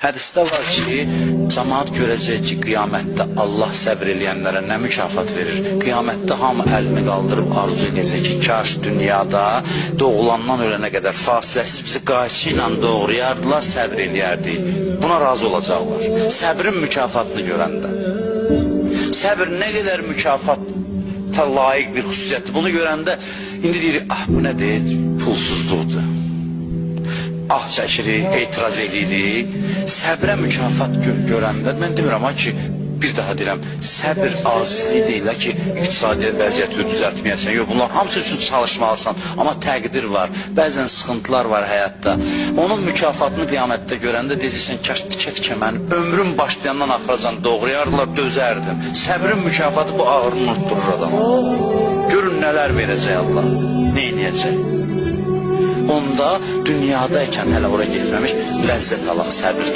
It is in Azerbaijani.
Hədisdə var ki, cəmaat görəcək ki, qiyamətdə Allah səbr eləyənlərə nə mükafat verir. Qiyamətdə hamı əlini qaldırıb arzu edəcək ki, kaş dünyada doğulandan ölənə qədər fasiləsiz bizi qayçı ilə doğrayardılar, səbr eləyərdik. Buna razı olacaqlar. Səbrin mükafatını görəndə. Səbr nə qədər mükafata layiq bir xüsusiyyətdir. Bunu görəndə indi deyirik, ah bu nədir? Pulsuzluqdur. Ah çəkirik, etiraz eləyirik. Səbrə mükafat görəndə mən demirəm ha ki, bir daha deyirəm, səbr azizlik deyil ki, iqtisadi vəziyyəti düzəltməyəsən. Yox, bunlar hamısı üçün çalışmalısan, amma təqdir var, bəzən sıxıntılar var həyatda. Onun mükafatını qiyamətdə görəndə deyəcəksən, kaş tikə-tikə mən ömrüm başlayandan axıracan doğrayardılar, dözərdim. Səbrin mükafatı bu ağrını unutdurur adama. Görün nələr verəcək Allah, nə eləyəcək. Onda dünyadaykən hələ ora getməmiş ləzzət alaq, səbir.